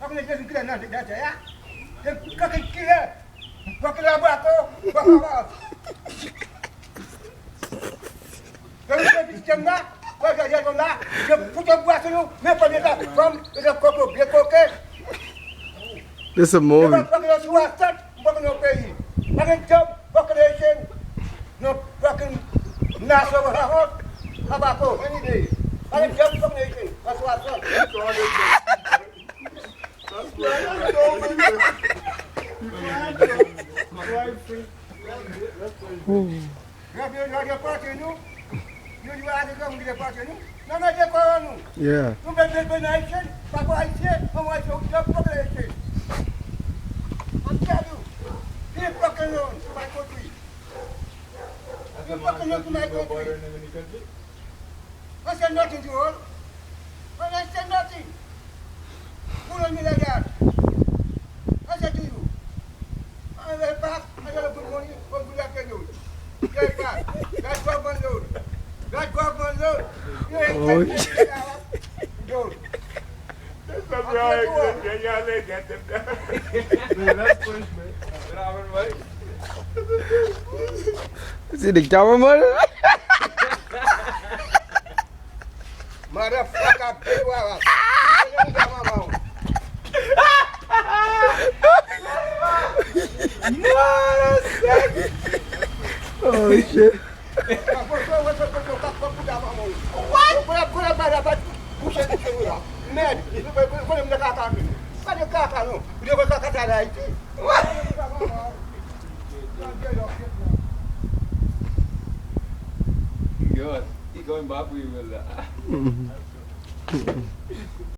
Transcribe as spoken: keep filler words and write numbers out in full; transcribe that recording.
Ou konnen Jezi ki lè nan, nan tè a? Se kanke ki lè? Kanke la bwa ko, bwa ko, bwa. Lè ou fè pitit la, fè gade nou la, yo fout yon bwa sou nou, men premye ta fanm, yo te koko, byen koke. This a movie. Yo pa konnen sou asant, ou pa konnen yon peyi. Pa gen djòb, pa konnen chen. Non, pa konnen nasyon, pa honte. Abako, ann ide. Pa gen djòb, pa konnen chen. Pa sou asant. Lè vye lwa depòte nou, nou di a se granmoun ki depòte nou. Nan mete kò nou. Yeah. Nou mete ben ayisyen, papa ayisyen, manman ayisyen, ou djòb pòk ayisyen. An tèl ou, li pòk nou, nou pa kontwi. Li pòk nou, nou pa kontwi. An se nothing to all. An se nothing. Who don't need a God? An se to you. An se pa, an se good money, an good afternoon. Get back. That government load. That government load. You ain't Oh, taking shit. It out. Dude. That's why I get them down. Dude, that's punishment. See the government? Motherfucker, big wawa. Oh shit. What? Yo, he going back with you, la.